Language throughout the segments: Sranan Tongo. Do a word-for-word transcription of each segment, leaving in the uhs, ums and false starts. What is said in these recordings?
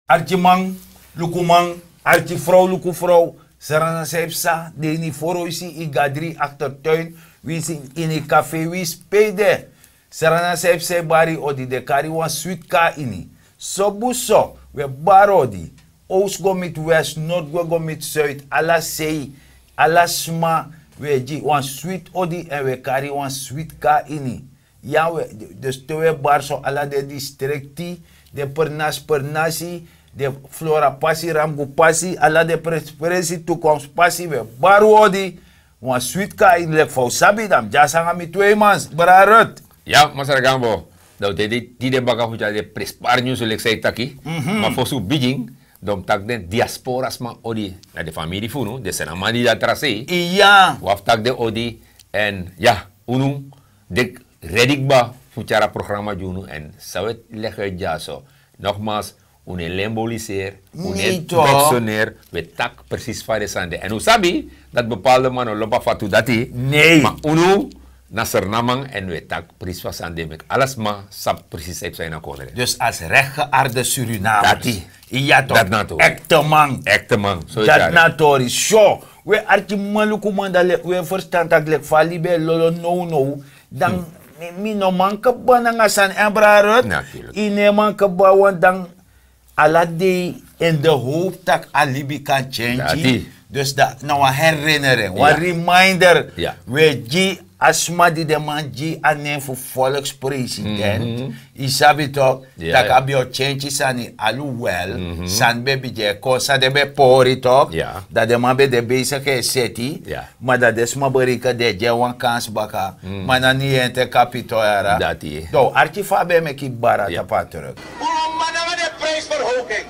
Arkiman, lukuman, arkifrow, lukufrow, srana san yu psa de ini foroisi, yu gadri, aktertuin, winsi ini kafe, winsi pe yu de. Srana san yu psa, yu bari odi, den kari wan switi kon na ini. Sobu so, wi e bari odi. Owsu go miti west, nord go, go miti suid, ala sei, ala sma, wi e gi wan switi odi èn wi e kari wan switi kon na ini. Ya, dus te wi e bari so, ala den distrikti, den pernasi pernasi, den flora pasi, ramgu pasi, ala den presi presi, tukomsi pasi, wi e bari odi. Wan switi kon na ini, leki fa un sabi, dan mi dya sanga mi twee mans, brada Ruth. Ya, masra Gambo. Dan un de tide baka fu tyari den prespari nyunsu, leki san yu taki. Ma fosi un bigin, dan un mus taki den diaspora sma odi, na den famiri fu unu, den sranaman di de na tra sei. Iya. Un abi fu taki den odi, èn ya, unu de redi kba fu tyari a programa gi unu, èn san wi e legi dyaso. Nogmaals, un no e lemboliseri, un no e beksoner, wi e taki presis fa den sani de. Èn un sabi dati bepaalde man no lobi a fatu dati. Nei. Ma unu na sranaman èn wi e taki presis fa sani de, meki ala sma sabi presis san yu psa ini a kondre. Dus als rechtgeaarde Surinamers. Dati. Iya toch. Dati na tori. Ekte man. Ekte man. So yu tyari. Dati na tori. So, wi e arki man, lukuman, dan leki wi e ferstan taki leki fa a libi e lolo nownow. Dan mi, mi no man kba nanga sani, èn brada Ruth. Natuurlijk. Yu no e man kba, want dan ala dei in de hoop tak' a libi kan change. Dati. Dus dati na wan herinnering, wan reminder. Ya. Wi e gi a sma di den man gi a nen fu volkspresident. Yu sabi toch, tak' a ben o change sani, alhoewel sani ben bigin e kon san den ben pori toch. Ya. Dan den man ben de bezig e seti. Ya. Ma dan den sma bereken den e gi en wan kans baka. Ma na ni yu en te kapito yara. Dati. Dan un arki fa a ben e meki bari tapu a truck. Un no man nanga den prijsverhoging.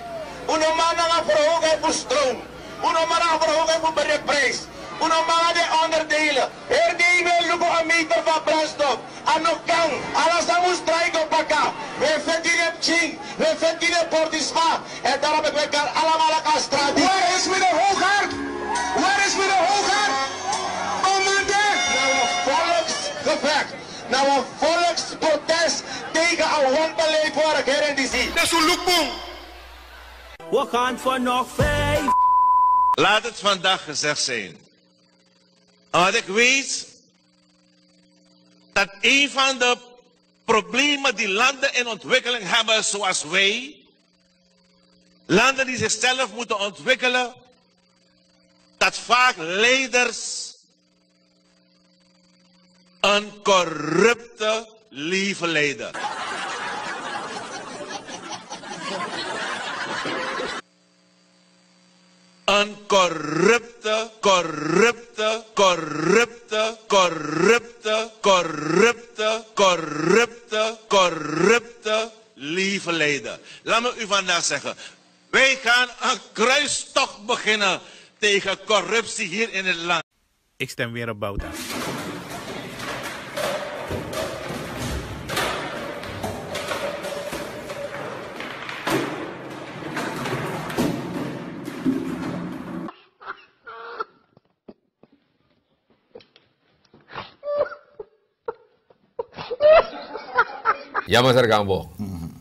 Un no man nanga verhoging fu stroom. Un no man nanga verhoging fu brandprijs. Un no man nanga den onderdelen. Heri dei wi e luku a meter fu a brandstof. A no kan. Ala sani mus drai go baka. Wi e feti den pikin. Wi e feti den portisma. En daarom ik wil elkaar allemaal aan straat. Waar is meneer Hoogaard? Waar is meneer Hoogaard? Om u de... Na een volksgevecht, na een volksprotest tegen een wanbeleid van regering D C. Dus u lukbung. We gaan voor nog vijf. Laat het vandaag gezegd zijn. Omdat ik weet dat een van de problemen die landen in ontwikkeling hebben, zoals wij, landen die zichzelf moeten ontwikkelen, dat vaak leiders een corrupte leven leiden. Een corrupte, corrupte, corrupte, corrupte, corrupte, corrupte, corrupte leven leiden. Laat me u vandaag zeggen, wij gaan een kruistocht beginnen tegen corruptie hier in het land. Ik stem weer op Bouta. Ya, masra Gambo.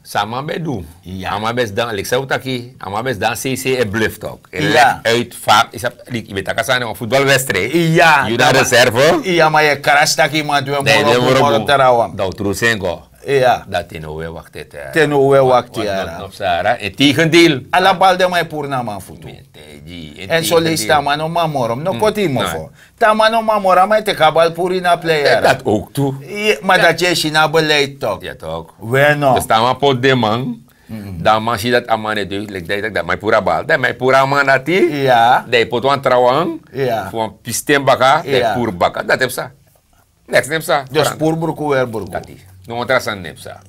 San a man ben du? A man ben sidon, leki san un taki, a man ben sidon sei sei e bluf tok. E legi uit vaak, yu sabi, leki yu ben taki a sani, wan futbalwedstrijd. Yu na reserve. Ya, ma yu e krasi taki yu man du en moro bun, moro trawan. Dan un trusu en go. Ya. Dan te now un e wakti. Te now un e wakti, yara. No, no, no, psa yara. Integendeel. Ala bal den man e puru na a man futu. Èn son leisi te a man no man moro, mi no koti yu mofo. Te a man no man moro, a man e teki a bal puru ini a plei, yara. Dati ook tu. Ma dati yu e si na beleid toch. Ya toch. We no. Dus te a man poti den man, dan a man si dati a man e du, leki dati, dati a man e puru a bal. Dan a man e puru a man dati. Ya. Dan a e poti wan trawan. Ya. Fu wan pisten baka, dan a e puru baka. Dati e psa. Neks no e psa. Dus puru bruku, weri bruku. Dati. No wan tra sani no e psa.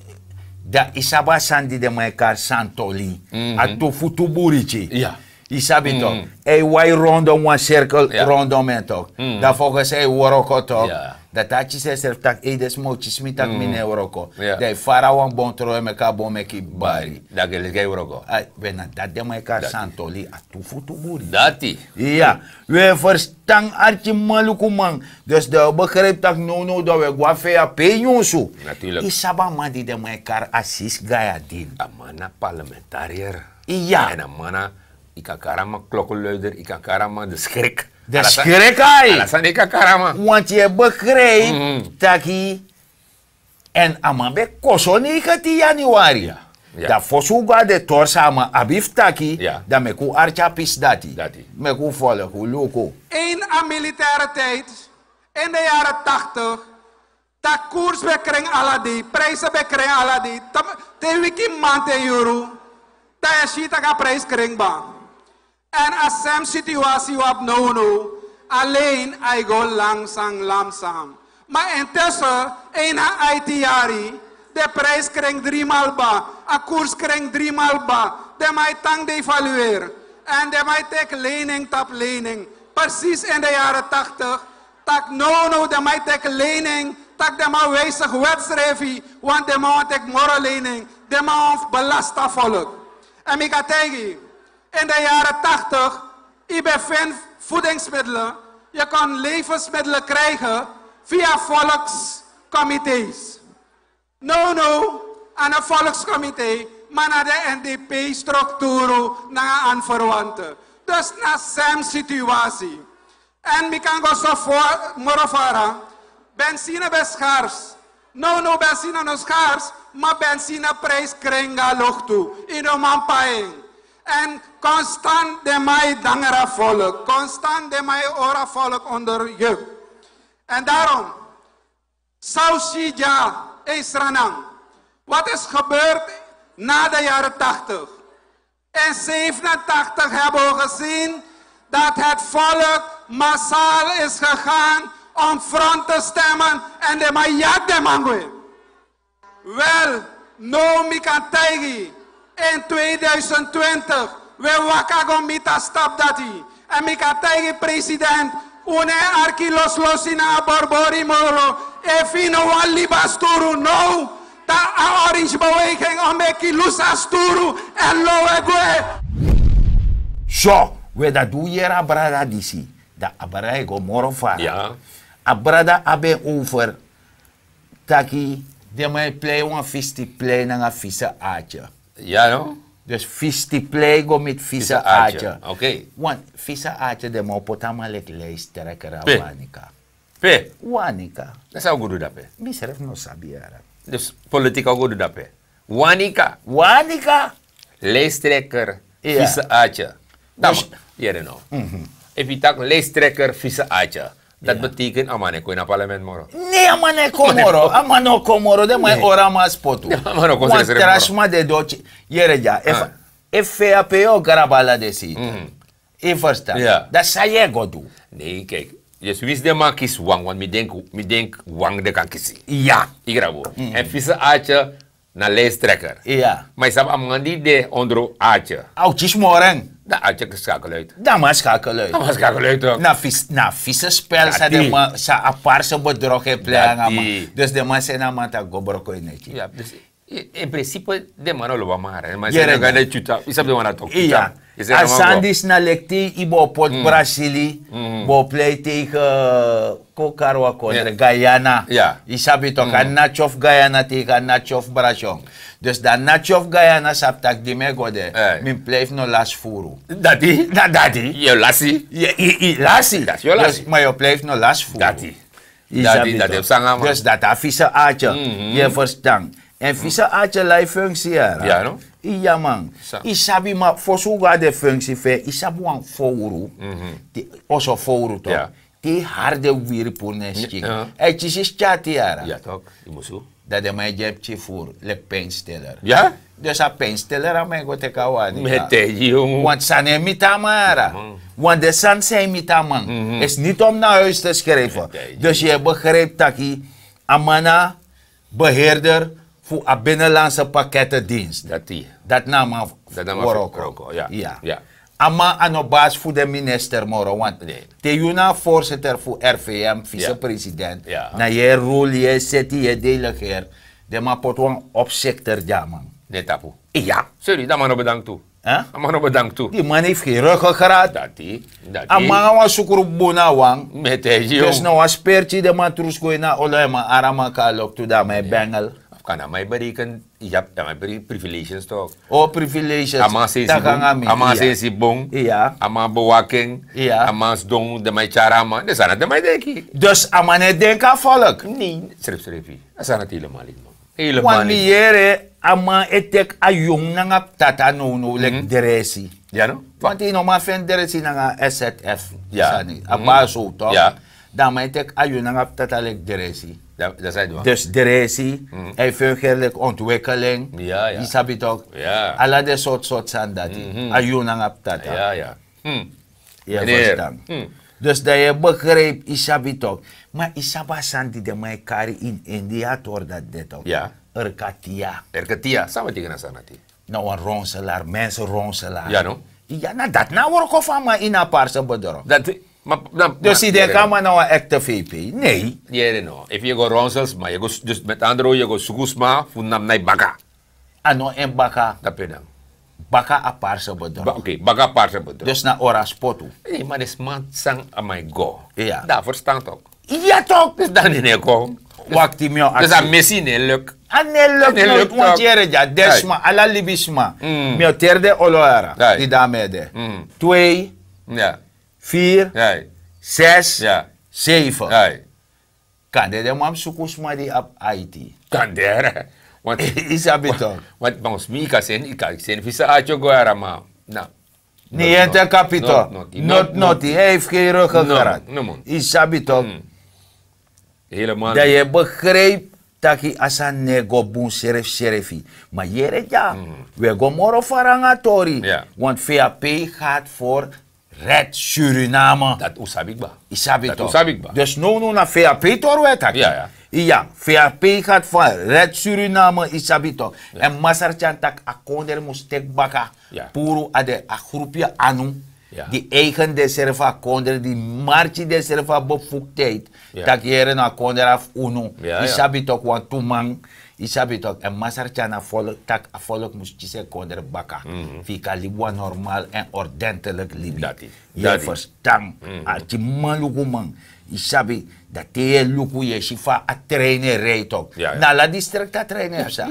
Dan yu sabi a sani di den man e kari santoli. A tu futu buriti. Ya. Yu sabi toch. Èn yu wai rondom wan cirkel rondom en toch. Dan volgens en yu wroko toch. Ya. Dan te a kisi ensrefi taki, ei, den sma o kisi mi taki mi no e wroko. Ya. Dan yu fara wan bon tron, meki a bon meki bari. Dan a gele gi yu wroko. Ai, we, na dati den man e kari santoli, a tu futu buriti. Dati. Ya. We ferstan, arkiman, lukuman. Dus dan un begrijp taki nownow dan un e go na fea pe nyunsu. Natuurlijk. Yu sabi a man di den man e kari Assis Gayadin. A man na parlementariër. Ya. En a man na, yu kan kari a man klokkenluider, yu kan kari a man de skrik. De skrik ai. Ala sani yu kan kari a man. Want yu e begrijp taki en a man ben koso negentien januari. Dan fosi un go na de torsi a man abi fu taki, dan meki un arki a pisi dati. Meki un folok un luku. In a militaire tijd, in de jaren tachtig, dan koers ben kring ala dei, prijzen ben kring ala dei. Te wiki, maand en yuru, dan yu si tak' a prijs kring ban. En a sem situatie wan no no, alleen a e go langzaam langzaam. Maar intussen, in a I T yari, de prijs kring driemaal ba, a koers kring driemaal ba, de man e tang devalueer. En de man e teki lening tapu lening. Precies in de jaren tachtig, tak' no no de man e teki lening, tak' de man wijzig wetsrefi, want de man wani teki moro lening, de man wani belast a volk. En mi kan taigi yu, in de jaren tachtig, yu ben fini voedingsmiddelen, yu kon levensmiddelen krijgen via volkscomité's. No no, a no volkscomité, maar na de N D P structuur, na a aanverwante. Dus na sem situatie. En mi kan go so moro fara, benzine ben schaars. No no, benzine no schaars, maar benzineprijs kring a lucht tu, yu no man pai en. En constant de man e danger a volk, constant de man e hori a volk onder juk. En daarom, san un si dya in Sranan, wat is gebeurd na de jaren tachtig? In zevenentachtig hebben we gezien dat het volk massaal is gegaan om front te stemmen en de man yaki de man gwe. Wel, now mi kan taigi yu, in tweeduizend twintig, we waka go miti a stap dati. En mi kan taigi president, un no e arki loslosi na a borbori moro, efu yu no wani libi a sturu now, dan a orange beweging o meki yu lusu a sturu, èn lowe gwe. So, we dati un yere a brada disi, dan a brada e go moro fara. A brada abi en over taki den man e plei wan fisti plei nanga fisi atye. Ya no? Dus fisti plei go miti fisi atye. Wan fisi atye, den man o poti a man leki lijsttrekker a wanika. Pe? Wanika. Dan san un go du dape? Mi srefi no sabi yara. Dus politika o go du dape? Wanika. Wanika. Lijsttrekker, fisi atye. Dan yere no. Efu yu taki lijsttrekker fisi atye, dati betekent a man no e kon ini a parlement moro. Ne a man no e kon moro, a man no kon moro, den man e hori a man spotu. Wan tra sma de doti. Yere dya, efu V A P o grabu ala den setel, yu ferstan? Dan san yu e go du? Ne, kijk, dus winsi den man kisi wan, want mi denk, mi denk wan den kan kisi. Ya. Yu grabu. En fisi atye na lijsttrekker. Ma yu sabi a man di de ondro atye, a o kisi moro en. Dan atye skakel uit. Dan man skakel uit. Dan man skakel uit. Na fisi, na fisi spel san den man, san a parse bedrog e plei nanga man. Dus den man seni a man taki go broko ini eti. In principe den man no lobi a man. Den man seni a man go na tyuta. Yu sabi den man na toki tyuta. A sani disi na leki te yu bo poti Brasili, bo plei tegen, kon kari wan kondre, Guyana. Yu sabi toki a natyo fu Guyana tegen a natyo fu Brasyon. Dus dan a natyo fu Guyana sabi taki di mi e go de, mi mus plei fu no lasi furu. Dati? Na dati. Yu o lasi. Yu lasi. Ma yu o plei fu no lasi furu. Dati. Yu sabi toki. Dus dati a fisi atye. Yu e ferstan? En fisi atye lai funksi yara. Ya man. Yu sabi, ma fosi un go na den funksi fu en, yu sabi wan fowru, oso fowru toki, te yu hari den wiri puru na en skin, a e kisi tyati yara. Dan den man e gi en pikin furu leki pijnstiller. Dus a pijnstiller a man e go teki a wani. Want sani e miti a man yara. Want den sani san e miti a man is niet om naar huis te schrijven. Dus yu e begrijpi taki a man na beheerder fu a binnenlandse pakkettendienst. Dati na a man fu wroko. A man a no basi fu den minister moro, want te yu na a voorzitter fu R V M, vicepresident, na yu e rule, yu e seti, yu e delegeer, den man poti wan opzichter gi a man. Den tapu. Ya. Sorry, dan man no bedank tu. A man no bedank tu. Di man efu gen ruggengraat. A man na wan sukru bun na wan. Dus na wan sperti den man trusu go ini a olo, en man araman kan loktu, dan man e bengel. Of kan a man e bereken. Ya, ya man pri- privileges toch. O privileges. A man sensi Taka bon. Nga mi. A man Iya. Sensi bon. Iya. A man bewaking. Iya. A man sidon, den man e tyari a man. Den sani na den man e denki. Dus a man no e denki a volk. Nee, srefsrefi. A sani na helemaal niet, man. Helemaal niet. Wan mi yere, a man e teki a yong nanga tata no no leki dresi. Ya no? Want yu no man feni dresi nanga S Z F. Ya. Sani. A baso toch? Ya. Dan a man e teki a yong nanga tata leki dresi. Dus dresi, hij fungeert like ontwikkeling. Yu sabi toch? Ala den sort sort sani dati. A yu nanga tata. Yu e verstan? Dus dan yu e begrijp, yu sabi toch? Ma yu sabi a sani di den man e kari in India tori dati de toch? Erkatia. Erkatia, san betekent a sani dati? Na wan ronselaar, mensen ronselaar. Ya no? Ya, na dati na a wroko fu a man ini a parse bedrog. Dus yu denki a man na wan ekte V P? Nee. Yere no, efu yu go ronsel sma, yu go dus met andere woorden yu go suku sma fu nam na yu baka. A no en baka. Dape dan. Baka a parse bedrog. Oké, baka a parse bedrog. Dus na ora spotu. Nee, maar de sma san a man e go. Ya. Daar verstand ook. Ya toch. Dus dan in e kon. Wakti mi o aksi. Dus a mesi ne luk. A ne luk no wan yere dya. Den sma, ala libisma. Mi o teri den olo yara. Di dan mi e de. Twee, vier, zes, zeven. Kande den man mus suku sma di abi aiti. Kande. Yu sabi toch? Want bangs mi yu kan seni, yu kan seni fisa atyo go yara ma. Na. Ni ente kapito. Not noti, hij heeft geen ruggengraat. Yu sabi toch? Helemaal. Dan yu e begrijp taki a sani no e go bun srefsrefi. Ma yere dya, wi e go moro fara nanga tori. Want V H P gaat voor Red Suriname. Dati un sabi kba. Yu sabi toch? Dus nownow na V H P tori wi e taki. Ya, V H P gaat voor Red Suriname, yu sabi toch? Èn Masra Tyan taki a kondre mus teki baka. Puru a de a grupu yu anu, di eigen densrefi a kondre, di marki densrefi a bevoegdheid, taki yere no, a kondre na fu unu. Yu sabi toch, wantu man, yu sabi toch? Èn Masra Tyan na volk, taki a volk mus kisi en kondre baka, fu yu kan libi wan normal èn ordentelijk libi. Yu e verstan? Arkimanlukuman, yu sabi, dan te yu e luku yu e si fa a trein e rij toch. Na ala district a trein e psa.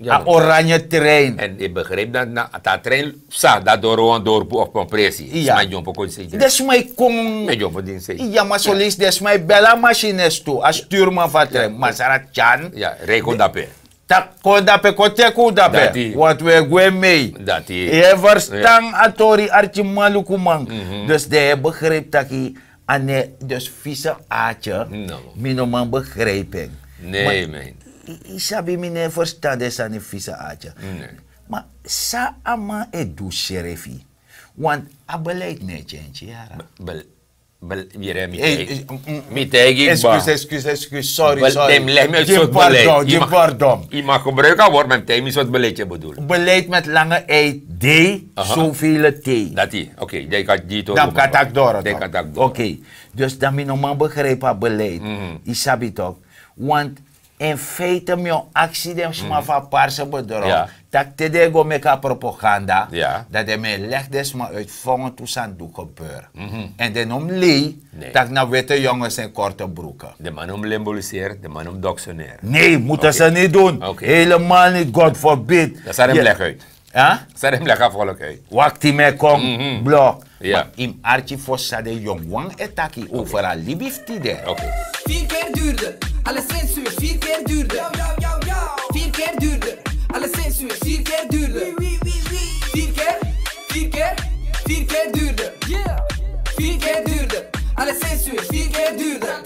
A oranje trein. Èn yu begrijp dan na a trein psa dati doro wan dorpu of wan presi, sma e dyompo kon sei. Den sma e kon. Den sma e dyompo kon sei. Ya, ma son leisi den sma e beli a masines tu, a stuurman fu a trein, Masra Tyan. Rij kon dape. Taki kon dape, kon teki un dape. Wantu wi e gwe mei. Yu e verstan a tori, arkimanlukuman? Dus den e begrijp taki a no e, dus fisa atye. Mi no man begrijp en. Yu sabi, mi no e verstan den sani fisa atye. Ma san a man e du srefi? Want a beleid no e change yara. Mi taigi yu kba. Excuse, excuse, excuse, sorry, sorry. Gi mi pardon, gi mi pardon. Yu mag gebruik a word, ma mi taigi yu sortu beleid yu e bedoel. Beleid met lange ei, D, zoveel T. Dati, oké, dan yu kan gi yu tori. Dan yu kan taki doro. Oké. Dus dan mi no man begrijp a beleid. Yu sabi toch? Want in feite mi o aksi den sma fu a parse bedrog, taki te den e go meki a propaganda, dan den mi e legi den sma uit vongen tu sani du gebeur. Èn den no mus lei, taki na wete yonges en korte broeken. Den man no mus lemboliseri, den man no mus doksoneer. Nee, moeten ze niet doen. Helemaal niet, God forbid. Dan san den mus legi uit. San den mus legi a volk uit. Wakti mi e kon, blok. Ma yu mus arki fosi san den yongu wan e taki over a libi fu tide. Vier keer duurder, alle sensuur, vier keer duurder. Vier keer duurder, alle sensuur, vier keer duurder. Vier keer, vier keer, vier keer duurder. Vier keer duurder, alle sensuur, vier keer duurder.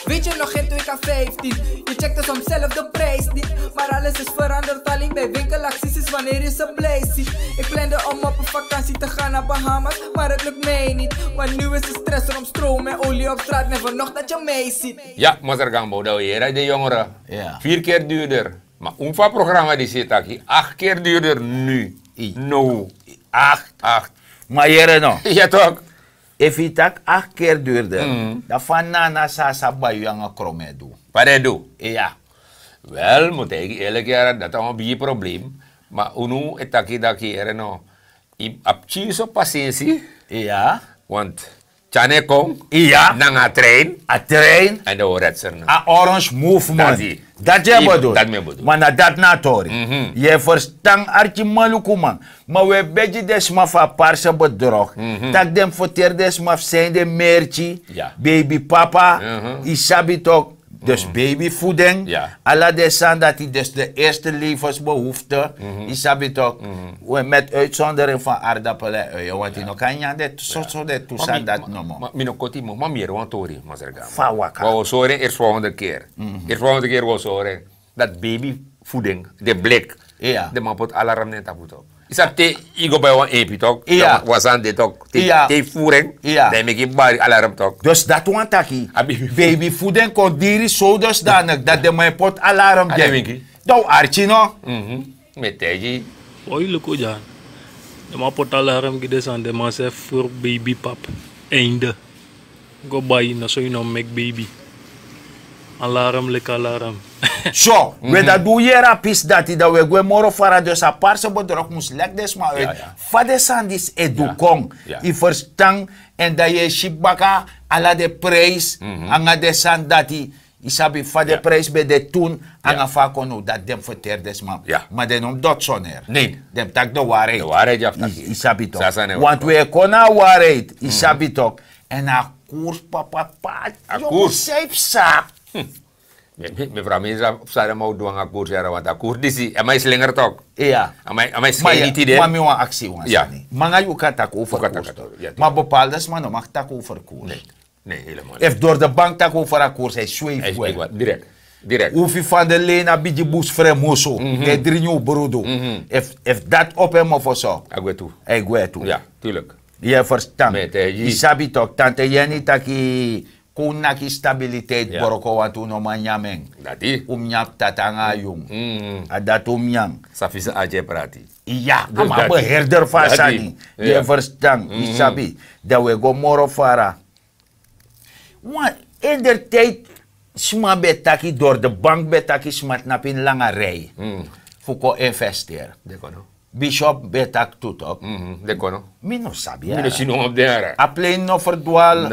Weet je nog in tweeduizend vijftien? Je checkte soms zelf de prijs niet. Maar alles is veranderd, alleen bij winkelacties is wanneer je ze blij ziet. Ik plande om op een vakantie te gaan naar Bahamas, maar het lukt mij niet. Want nu is de stress rond stroom en olie op straat, never nog dat je mij ziet. Ya, Masra Gambo, dan wi yere den yongre. Vier keer duurder. Ma un fu a programma disi e taki acht keer duurder nu. No. Acht. Acht. Ma yere no. Ya toch? Efu yu taki acht keer duurder, dan fa nana sa sa bai yu nanga kroma e du? Fa den e du? Iya. Wel, mi o taigi yu eerlijk yara, dati na wan bigi probleem. Ma unu e taki daki yere no, yu abi pikinso pasensi. Iya. Want Tyane kon. Iya. Nanga a trein. A trein. En de horetser na a orange movement. Dati e bedoel. Dati mi e bedoel. Ma na dati na a tori. Yu e ferstan arki malukuman. Ma wi e begi den sma fu a parse bedrog, tak' den mus ferteri den sma fu san ede merki, baby papa, yu sabi tok. Dus baby fu den, ala den sani dati, dus de eerste levensbehoefte, yu sabi tok. We met uitsondering van aardappel en uien want yu no kan nyan den soso den tu sani dati nomo. Mi no koti mo ma mi yere wan tori masra gama. Fa waka? Wi o sori en eerst volgende keer. Eerst volgende keer wi o sori en. Dati baby fu den, den blik. Den man poti alarm na en tapu tok. Yu sabi te yu go bai wan epi tok, wan sani de tok, te yu furu en, dan yu meki yu bari alarm tok. Dus dati wani taki, baby fu den kon diri so dusdanik dati den man e poti alarm gi en. Dan un arki no? Mi e taigi yu. Fa yu luku dya? Den man poti alarm gi den sani, den man srefi furu baby pap. Einde. Go bai na so yu no meki baby. Alarm leki alarm. So we dati di un yere a pisi dati dan un e gwe moro fara dus a parse bedrog mus leki den sma uit. Fa den sani disi e du kon? Yu ferstan? En dan yu e si baka ala den prijs nanga den sani dati. Yu sabi fa den prijs ben de tun nanga fa a kon now dati den mus ferteri den sma. Ma den no mus doti soner. Den mus taki den wari. Yu sabi tok. Want we kon na a wari yu sabi tok. En a kurs papa pati. Yu mus sei psa. Mi framini san den man o du nanga a kurs yara want a kurs disi a man e slinger tok. A man e slinger tide. Ma mi wan aksi wan sani, manga yu kan taki over kurs tok. Ma bepalde sma no maki taki over kurs. Efu dori de bank taki over a kurs a e swei fu en. Direkt. Ufi fan de len na bigi bus fremusu, den dringi un brudu. Efu dati opo en mofo so, a e gwe tu. Yu e ferstan? Yu sabi tok tante yeni taki, kon naki stabiliteit broko wantu un no man nyan men. Un mus nyan fu tata nanga a yun. A dati un mus nyan. Safisa ati e prati. Ya a man beherder fu a sani. Yu e ferstan? Yu sabi? Dan un e go moro fara. Wan endertijdi sma ben e taki dori de bank ben e taki sma tnapu ini langa rij fu kon investeri. Bishop ben e taki tu tok. Mi no sabi. A plein no ferdwal.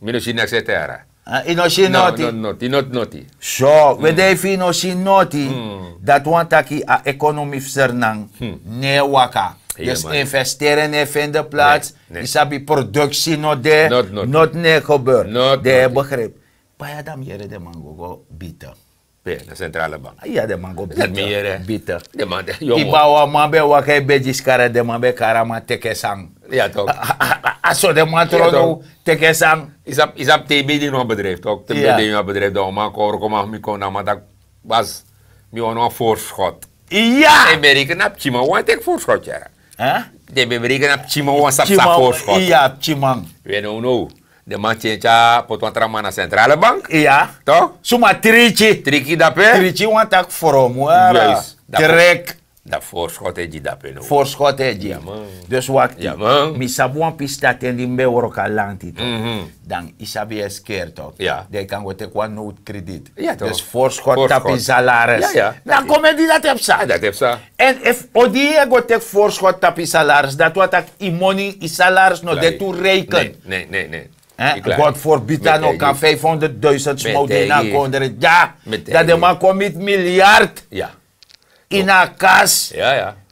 Mi no si neks ete yara. Yu no si noti. So we de efu yu no si noti, dati wani taki a ekonomi fu sernan no e waka. Dus investeren no e fende plats. Yu sabi produksi no de. Noti no e gebeur. Den e begripi. Paya dan mi yere den man go go bite. Pe na centrale bank. Ya den man go bite. Bite. Yu bai wan man ben e waka e begi skara den man ben kari a man teke san. A so den man tron now teke san. Yu sabi te yu ben de ini wan bedrijf tok te mi ben de ini wan bedrijf dan wan man kon wroko man fu mi kon na a man taki, basi, mi wani wan voorschot. Ya. En ben reken na pikinman wan teki voorschot yara. Den ben reken na pikinman wan sabi san voorschot. Ya pikinman. We no no. Den man tyentya poti wan tra man na centrale bank. Iya. Tok suma triki. Triki dape. Triki wan taki fromu. Direk. Dan voorschot e gi dape no. Voorschot e gi. Dus wakti, mi sabi wan pista ten di mi ben wroko a lanti tok. Dan yu sabi yu e skeri tok. Dan yu kan go teki wan noodkrediet. Dus voorschot tapu yu salaris. Na komedi dati e psa. Dati e psa. En efu odi yu e go teki voorschot tapu yu salaris dati wani taki yu moni yu salaris no de tu reiken. Nei nei nei. God forbid a no kan vijfhonderdduizend sma o de ini a kondre dya. Dan den man kon miti milyard ini a kas.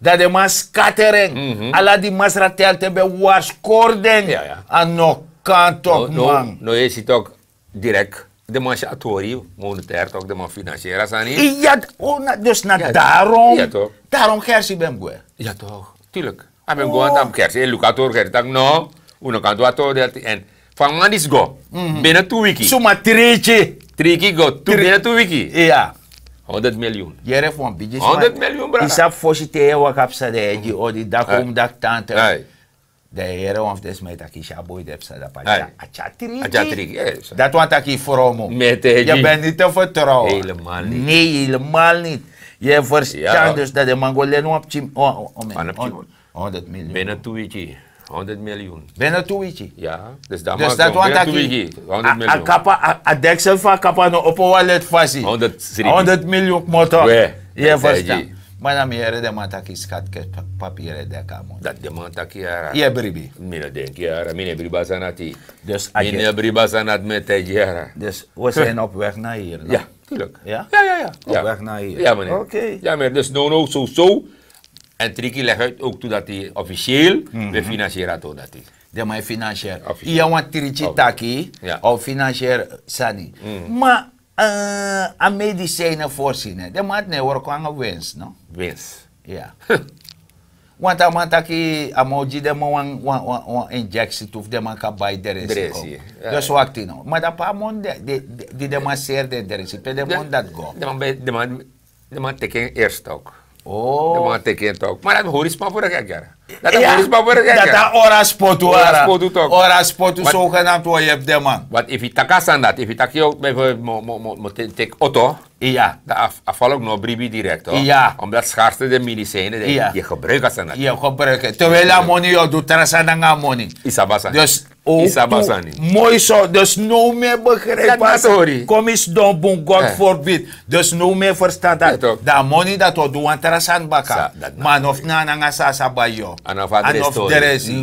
Dan den man skateren. Ala di masra telten ben warskori den. A no kan tok man. No yu e si tok direk. Den man si a tori monetair tok den man finansieri a sani. Iya. Dus na darom. Darom gersi ben mus gwe. Ya tok. Tulik. A ben go wan dan kersi e luku a tori kersi taki no. Un no kan du a tori dati èn fa a man disi go, bene tu wiki suma triki. Triki go tu bene tu wiki. Iya. Honderd miljoen. Yere fu wan bigi sma. Honderd miljoen brada. Yu sabi fosi te yu e waka psa dan yu e gi odi daki un daki tante. Dan yu yere wan fu den sma e taki yu si a boi de psa dapu a tyari triki. Dati wani taki yu fromu. Yu ben niti e fertrow. Nei helemal niti. Yu e ferstan dus dati den man go leni wan pikin. Honderd miljoen. Bene tu wiki. Honderd miljoen. Bene tu wiki. Ya. Dus dati wani taki a kapa a deksel fu a kapa no opo wan leti fasi. Honderd miljoen kmoto. Yu e ferstan? Ma na mi yere den man taki skat ke papire de kamo. Dati den man taki yara. Ye bribi. Mi no denki yara, mi ne bribi a sani ati. Dus a mi ne bribi a sani ati, mi e taigi yara. Dus we zijn op weg naar hier, no? Ya, tuurlijk. Ya? Ya, ya, ya. Op weg naar hier. Ya, meneer. Oké. Ya, meneer. Dus no, no, so, so. En Triki leg uit ook toe dat hij officieel we financieren ati. Den man e financier. Iya, wan Triki taki a o financier sani. Ma a medicijnen voorzien, den man ati na e worko nanga winst, no? Winst. Iya. Want a man taki a man o gi den man wan injectie tu fu den man kan bai dresi. Dus wakti no, ma dan pe a moni di den man seri den dresi, pe den moni dati go? Den man teki en eerst tok. Den man teki en tok, ma dati mi hori sma fu de kerker. Dati a hori sma fu de kerker. Dati a ora spotu. Ora spotu tok. Ora spotu, sogenamtu o yepi den man. Want efu yu taki a sani dati, efu yu taki yu ben fu mo teki oto. Iya. Dan a falo no bribi direkto. Omdat skarste de medicijnen, yu gebruik a sani dati. Yu gebruik. Terwijl a moni yu o du tra sani nanga a moni. Yu sabi a sani. Dus o tu moi so, dus no mi e begrijp a sani. Komi sidon bun, God forbid. Dus no mi e ferstan dati. Dan a moni dati o du wan tra sani baka. Ma a no fu nanga san a sa bai yu. A no fu dresi.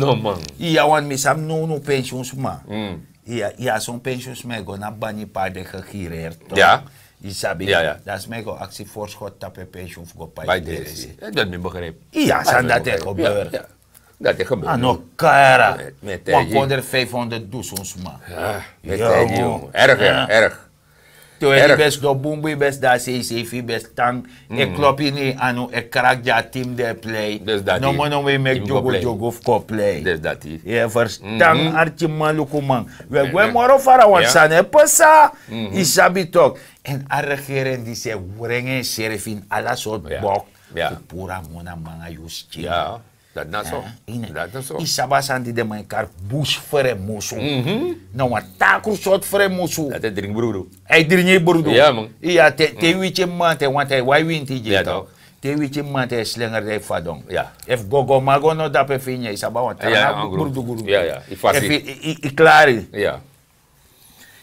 Iya, want mi sabi nownow pensioensma. Iya, son pensioensma e go na bani pe a de gegireerd. Yu sabi. Dan sma e go aksi voorschot tapu en pensioen fu go pai dresi. Dati mi begrijp. Iya, san dati e gebeur. Dati e gebeur. A no kara. Wan kondre vijfhonderd dusun sma. Erg, erg. Te yu ben sidon bun bun, yu ben sidon a sei sei fu yu ben tan, e klopi ini yu anu, e krak gi a tim di e plei. Nomo nomo yu meki dyugu dyugu fu kon plei. Yu e ferstan, arkiman, lukuman. We gwe moro fara, wan sani e pasa. Yu sabi tok. Èn a regering disi e brengi ensrefi ini ala sortu bok fu puru a moni na manga yu skin. Dati na so. Yu sabi a sani di den man e kari bush fremusu. Na wan takru sortu fremusu. Dati e dringi brudu. A e dringi brudu. Iya, te yu witi en mamanten, want a e wai winti gi yu tok. Te yu witi en mamanten, a e slenger dan yu fadon. Efu gogomago no dape fini, yu sabi a wan tra brudu brudu. Efu yu klari.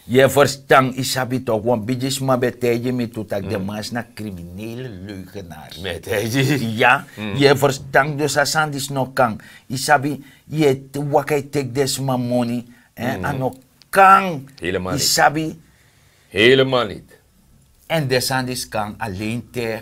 Yu e ferstan, yu sabi tok, wan bigisma ben taigi mi tu tak' den man disi na kriminele leugenaars. Iya. Yu e ferstan, dus a sani disi no kan. Yu sabi, yu e waka e teki den sma moni. A no kan. Yu sabi. Helemaal niet. Èn den sani disi kan alen te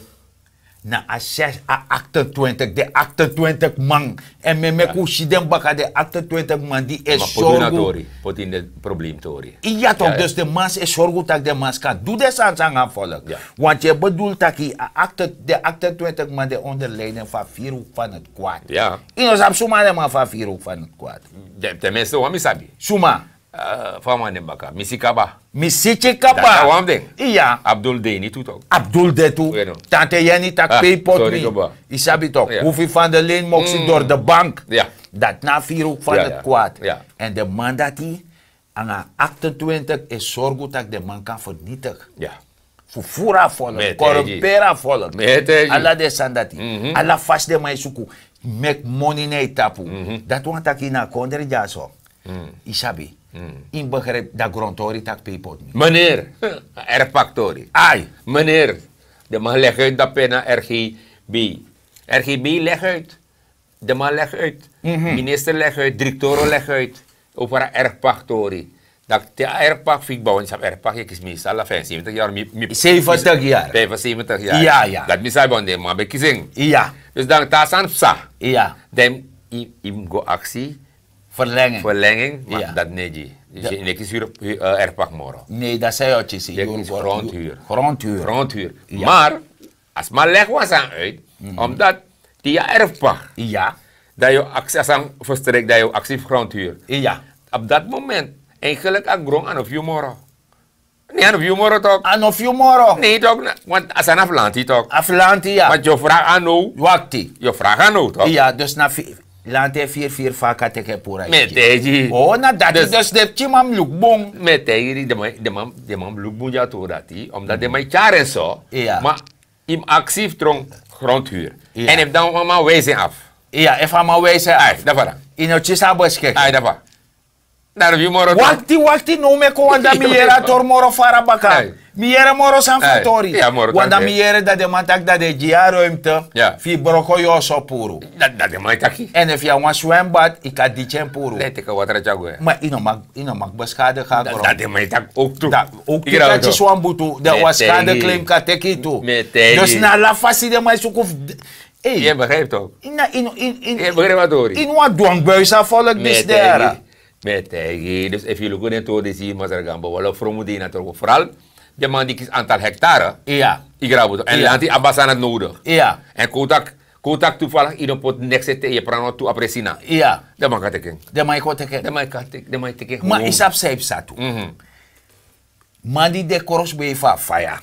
na a zes a achtentwintig, den achtentwintig man. Èn mi e meki un si den baka, den achtentwintig man di e sorgu. Poti ini den problem tori. Iya tok. Dus den man e sorgu tak' den man kan du den sani san nanga a volk. Want yu e bedul taki a den achtentwintig man de onder leiding fu a firi hoek van het kwaad. Yu no sabi suma na den man fu a firi hoek van het kwaad. Ten minste wan mi sabi. Suma? Fa a man nen baka, mi si kaba. Mi si kaba. Dati na wan fu den. Iya. Abdul de ini tu tok. Abdul de tu. Tante Yeni taki pe yu poti mi. Yu sabi tok. Hoefi van de leen moksi dori de bank. Dati na a firi hoek van het kwaad. Èn den man dati nanga achtentwintig e sorgu tak' den man kan vernietig. Fu furu a volk, korumperi a volk. Ala den sani dati. Ala fasi den man e suku meki moni na yu tapu. Dati wani taki na a kondre dyaso. Yu sabi. Yu mus begrijp, dan grontori taki pe yu poti mi. Meneer, erfpaktori. Ai. Meneer, den man leg uit dape na R G B. R G B leg uit. Den man leg uit. Minister leg uit, direktoro leg uit. Over a erfpaktori. Dati te a erfpak fu yu kba, want yu sabi erfpak yu e kisi, mi sabi ala vijfenzeventig yari. Zeventig yari. Vijfenzeventig yari. Dati mi sabi, want den man ben kisi en. Iya. Dus dan te a sani psa, dan yu mus go aksi verlenging. Verlenging, ma dati no e gi. Dus yu no e kisi erfpak moro. Nee, dati san yu o kisi. Yu o kisi grondhuur. Grondhuur. Grondhuur. Maar a sma leg wan sani uit, omdat te yu a erfpak, dan yu o aksi, a sani verstrek, dan yu o aksi fu grondhuur. Op dat moment, eigenlijk a gron a no fu yu moro. Nee, a no fu yu moro tok. A no fu yu moro. Nee tok, want a sani na fu lanti tok. A fu lanti, ya. Want yu o vraag a no. Wakti. Yu o vraag a no tok. Iya, dus na fi- lanti e firi firi fa a kan teki en puru a yu skin. Mi e taigi yu. O, na dati dus den pikinman mus luku bun. Mi e taigi yu, den man, den man, den man mus luku bun gi a tori dati, omdat den man e tyari en so. Iya. Ma yu mus aksi fu tron grondhuur. Iya. Èn efu dan wan man wijs en af. Iya, efu a man wijs en af. Ai, dan fa dan? Yu no kisi a beskik. Ai, dan fa? Dari wi moro tori. Wakti, wakti, no meki wan dan mi yere a tori moro fara baka. Mi yere moro san fu a tori. Wan dan mi yere dan den man taki dan den gi yu a ruimte fu yu broko yu oso puru. Dan den man e taki. Èn efu yu abi wan swembad yu kan diki en puru. Ma yu no mag, yu no mag beskadige a gron. Dan den man e taki owktu. Owktu yu kan kisi wan butu dan wan skade claim kan teki yu tu. Dus na ala fasi den man e suku fu. Yu e begrijp tok? Yu no, yu no, yu no, yu no wan dwangbuis a volk disi dera. Mi e taigi yu, dus efu yu luku den tori disi masra Gambo, walo fromu dei na toko foral den man di kisi antal hektare. Yu grabu tok, èn lanti abi a sani dati nodigi. Èn kon un taki, kon un taki tu fala yu no poti neks ete, yu e prano tu a presi na. Den man kan teki en. Den man e kon teki en. Den man e kon teki en. Ma yu sabi san yu psa tu. Man di de krosbei fu a faya.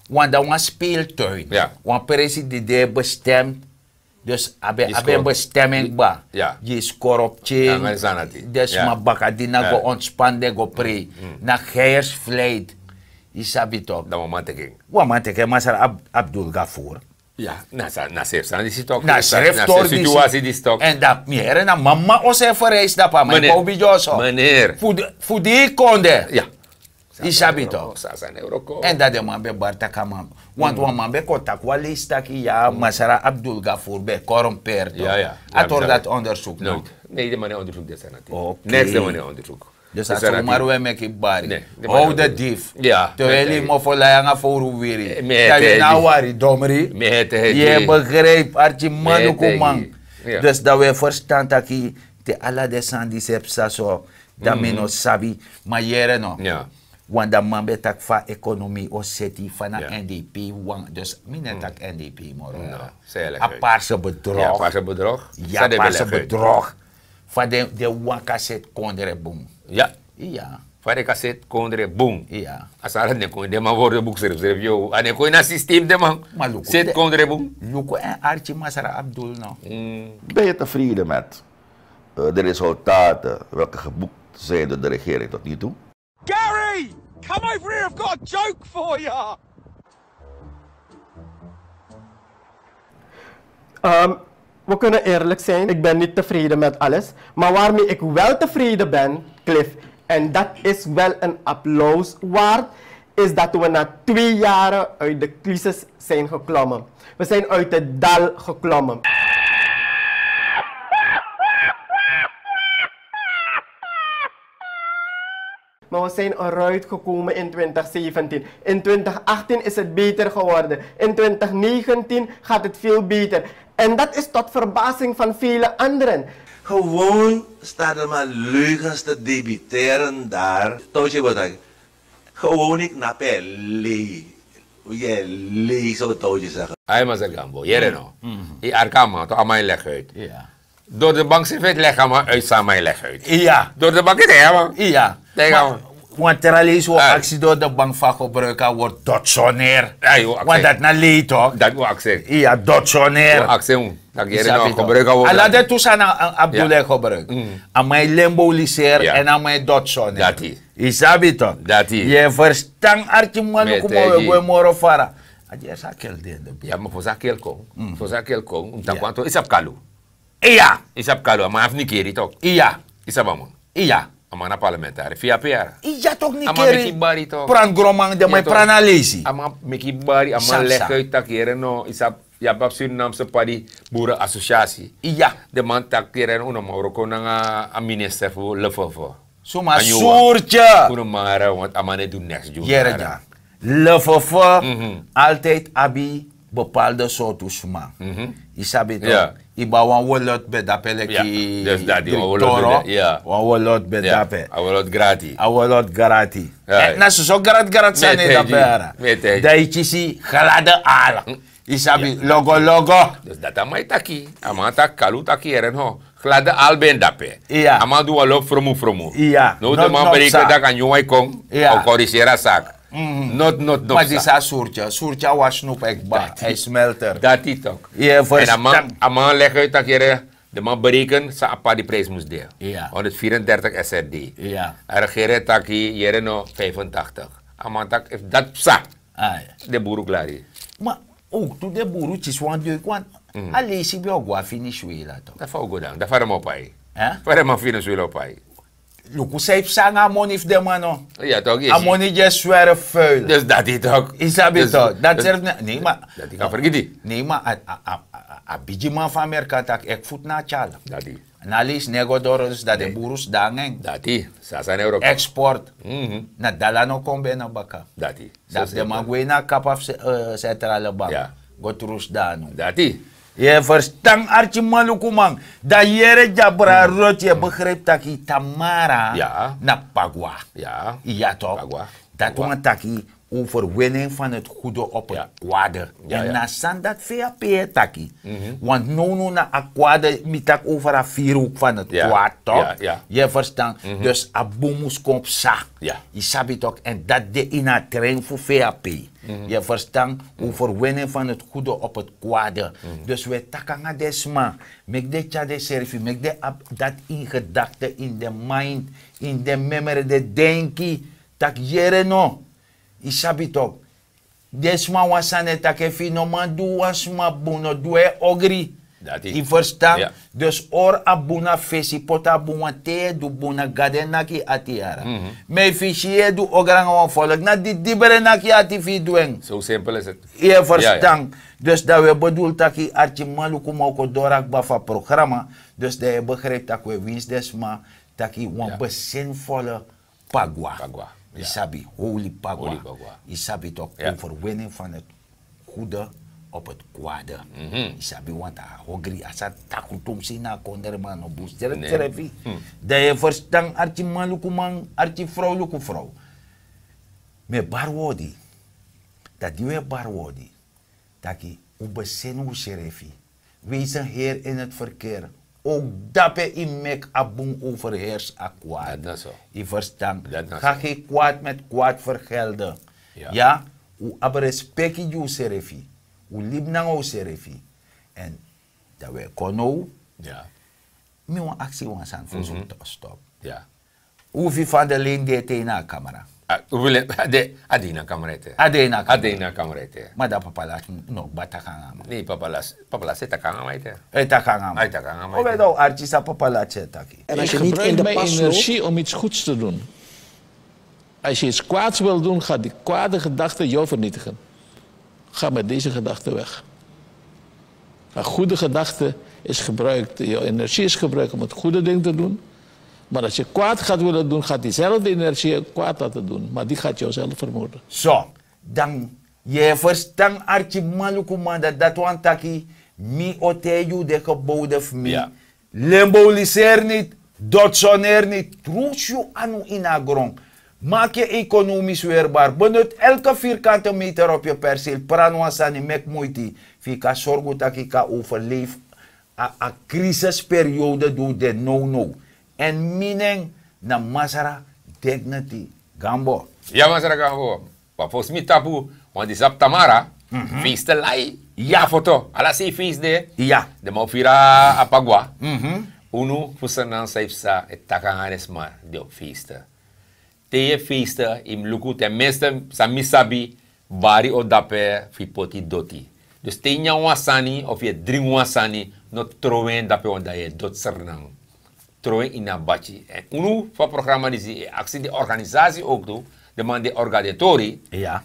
Wan dan wan speeltuin. Wan presi di de bestem. Dus a ben, a ben bestem en kba. Gi yu skoro pikin. Den sma baka di na go ontspan den go prei na geiers vleid. Yu sabi tok? Dan wan man teki en. Wan man teki en masra Abdul Gafur. Na srefi sani disi tok. Na srefi tori disi. Èn dan mi here na mama oso e fereisi dapu a man e bow bigi oso. Fu di yu konde. Yu sabi tok? Èn dan den man ben bari taki a man. Want wan man ben kon taki wan leisi taki ya masra Abdul Gafur ben korompeer tok. A tori dati ondersuku no. Ne den man e ondersuku den sani dati. Neks den man e ondersuku. Dus a somar we meki bari. How de dif. Te we lei mofo lai nanga fowru wiri. Dan yu na a wari domri. Yu e begrijp arki manuku man. Dus dan we ferstan taki te ala den sani disi e psa so, dan mi no sabi. Ma yere no. Want dan man ben taki fa ekonomi o seti fa na N D P wan, dus mi no e taki N D P moro. A parse bedrog. Ya parse bedrog. Fa den waka seti kondre bun. Ya. Fa den kan seti kondre bun. A sani dati no e kon ini den man worde buk srefi srefi yo, a no e kon ini a sistem den man. Seti kondre bun. Luku en arki masra Abdul no. Ben je tevreden met de resultaten welke geboekt zijn door de regering tot nu toe? Gary, come over here, I've got a joke for you. We kunnen eerlijk zijn, ik ben niet tevreden met alles. Maar waarmee ik wel tevreden ben, Cliff, en dat is wel een applaus waard, is dat we na twee jaren uit de crisis zijn geklommen. We zijn uit het dal geklommen. Maar we zijn eruit gekomen in twintig zeventien. In twintig achttien is het beter geworden. In twintig negentien gaat het veel beter. En dat is tot verbazing van vele anderen. Gewoon staat er maar leugens te debiteren daar. Toosje wat dan. Gewoon ik nap en lei. Wi e lei so touwtjes zeggen. Ai masra Gambo, yere no? I arki a man, toch a man e leg uit. Door de bank srefi e leg a man uit san a man e leg uit. Door de bank e teki a man. Teki a man. Wan tra leisi wi o aksi door de bank fu a gebruik a word dotsoner. Want dati na lei toch? Dati wi o aksi. Iya, dotsoner. Wi o aksi en. Ala den tu sani a Abdul e gebruik. A man e lenboliseer èn a man e dotsoner. Yu sabi tok? Yu e ferstan arkiman, luku man, we gwe moro fara. A di e sa kel den de. Ya ma fosi a kel kon, fosi a kel kon un taki wantu yu sabi kalu. Iya. Yu sabi kalu, a man abi nikeri tok. Iya. Yu sabi a man. Iya. A man na parlementari fi a pe yara. Iya tok, nikeri. Pran groman, den man e pran na leisi. A man meki bari, a man legi uit taki yere no, yu sabi, yu abi a Surinaamse padi buru associatie. Iya. Den man taki yere no, un no man wroko nanga a minister fu lefefe. Suma surtye. Unu mara, want a man e du neks gi unu. Yere dya. Lefefe altijd abi bepaalde sortu sma. Yu sabi tok? Yu abi wan wolot ben dape leki. Dus dati wan wolot ben dape. A wolot grati. A wolot grati. Na soso grati grati sani e dape yara. Dan yu kisi glade ala. Yu sabi, logo logo. Dus dati a man e taki. A man taki kalu taki yere no. Glade ala ben dape. A man du wan lobi fromu fromu. No, den man breken daki a nyun wan e kon. A o koriseri a saki. Not not not. Ma disi a surtye, surtye a wan snupu e kba, a e smelter. Dati tok. Yu e ferstan? A man legi uit taki yere, den man bereken san a padi prijs mus de. Honderdvierendertig S R D. A regering e taki yere no, vijfentachtig. A man taki efu dati psa, den buru klari. Ma owktu den buru kisi wan deuk, want a leisi ben o go na Venezuela tok. Dati fa o go dan, dati fa den man o pai. Fa den man Venezuela o pai. Luku san yu psa nanga a moni fu den man no. A moni di e swerf fuil. Dus dati tok. Yu sabi tok, dati serfi na nei ma. Dati kan fergiti. Nei ma, a bigiman fu Amerika taki ek futu na a tyala. Dati na a leisi no e go doro dus dati den buru sidon nanga en. Dati sasa na europa. Export. Na dala no kon ben na baka. Dati dan fu den man gwe ini a kapa fu sentrale bank go tru sidon na unu. Dati yu e ferstan arkimanlukuman? Dan yere dya bra roti yu e begripi tak' yu tamara na pagwa. Ya tok. Dati wani taki overwinning van het goede op het kwade. En na sani dati vap e taki. Want nownow na a kwade mi taki over a viri hoek van het kwade tok. Yu e ferstan? Dus a bun mus kon psa. Yu sabi tok en dati de ini a trein fu vap. Yu e ferstan? Overwinning van het goede op het kwade. Dus wi e taki nanga den sma, meki den tyari den serfi meki den abi dati ini gedakte ini den mind, ini den memre den denki, tak' yere no. Yu sabi tok? Den sma wan sani e taki efu yu no man du wan sma bun no du en ogri. Yu ferstan? Dus hori a bun na fesi poti a bun wan te yu e du bun na gado e naki yu ati yara. Ma efu yu si yu e du ogri nanga wan folk na didibre naki yu ati fu yu du en. Yu e ferstan? Dus dan wi e bedul taki arkimanlukuman o kon doro a kba fu a programa. Dus dan yu e begripi tak' wi e winsi den sma taki wan besinvole pagwa. Yu sabi holi pagwa. Yu sabi tok overwinning van het goede op het kwade. Yu sabi want a hogri a sa takru tumsi na a kondreman no bun srefi. Dan yu e ferstan arkimanlukuman arkifrowluku frow? Mi e bari wodi dati di wi e bari wodi taki un beseni un srefi. Wees en heer in het verkeer. Ook dape yu meki a bun overheers a kwad. Yu ferstan? Ga gen kwad met kwad vergelden. Ya. Un abi respeki gi un srefi. Un libi nanga un srefi. En dan wi e kon now. Mi wan aksi wan sani fosi un stop. Un fu van de lin de te ini a kamera. A de ini a kamera ete. A de ini a kamera ete. Ma dan papa lasi no kba taki nanga a man. Nei papa lasi e taki nanga a man ete. E taki nanga a man. O ben dan un arki san papa lasi e taki. En als je niet in de pas loopt. Energie om iets goeds te doen. Als je iets kwaads wil doen gaat die kwade gedachte jou vernietigen. Ga met deze gedachte weg. Een goede gedachte is gebruikt, je energie is gebruikt om het goede ding te doen. Maar als je kwaad gaat willen doen, gaat diezelfde energie je kwaad laten doen. Maar die gaat jouzelf vermoorden. So dan yu e ferstan arkimanlukuman dati dati wani taki mi o taigi yu de gebowde fu mi. Lemboliseri niti. Dotsoner niti. Trusu yu anu ini a gron. Maki yu ekonomis werbar benut elke virkante meter op yu perseel pran wan sani meki muiti fu yu kan sorgu tak' yu kan overlefi a krisisperiode di un de nownow. Èn mi nen na masra dignity gambo. Ya masra gambo. Wan fosi mi tapu wan di sabi tamara feeste lai. Ya foto ala sei feeste de. Ya den man o firi a pagua. Unu fu srnan san yu psa e taki nanga den sma di o feeste. Te yu e feeste yu mus luku ten minste san mi sabi bari o dape fu yu poti doti. Dus te yu nyan wan sani of yu e dringi wan sani no trow en dape wan dan yu e doti srnan. Trow en ini a bati èn unu fu a programa disi e aksi den organisasi owktu den man di e orga den tori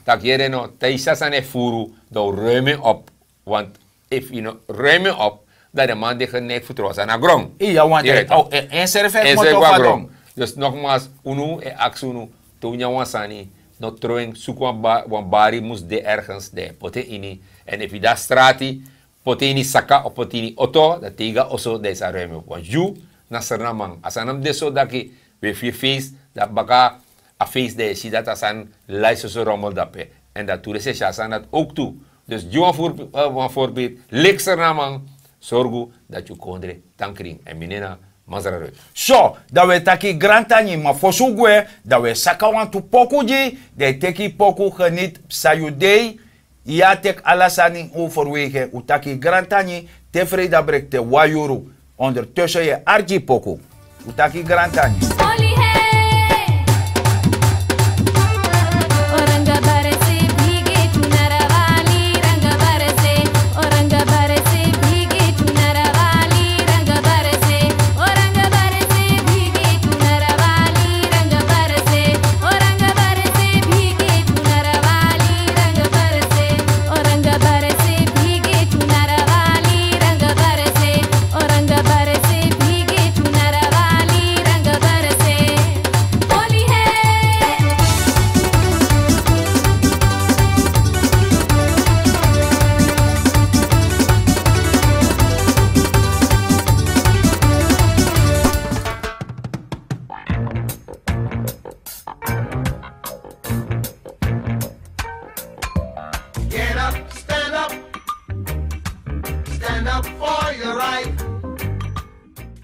tak' yere no te yu si a sani e furu dan un ruim en op. Want efu yu no ruim en op dan den man di e geneigi fu trow a sani na gron. Iya want en seri fu en seri fu a gron. Dus nogmals unu e aksi unu te un nyan wan sani no trow en suku wan bari mus de ergens dan yu e poti en ini. Èn efu yu de na strati poti en ini saka of poti en ini oto dan te yu go na oso dan yu sa ruim en op want yu na srnaman a sani na mus de so daki. Wi e firi feest dan baka a feest dan yu e si dati a sani lai soso romel dape. Èn dan tu de sesi a sani dati owktu. Dus gi wan voorbeeld lik srnaman sorgu dati yu kondre tan krin èn mi nen na masra ruit. So dan wi e taki grantangi ma fosi un gwe dan wi e saka wantu poku gi dan yu teki yu poku geniti psa yu dei. Yu a teki ala sani ini overwegen un taki grantangi. Te freida breki te wan yuru ondertusen yu e arki yu poku. Un taki grantangi.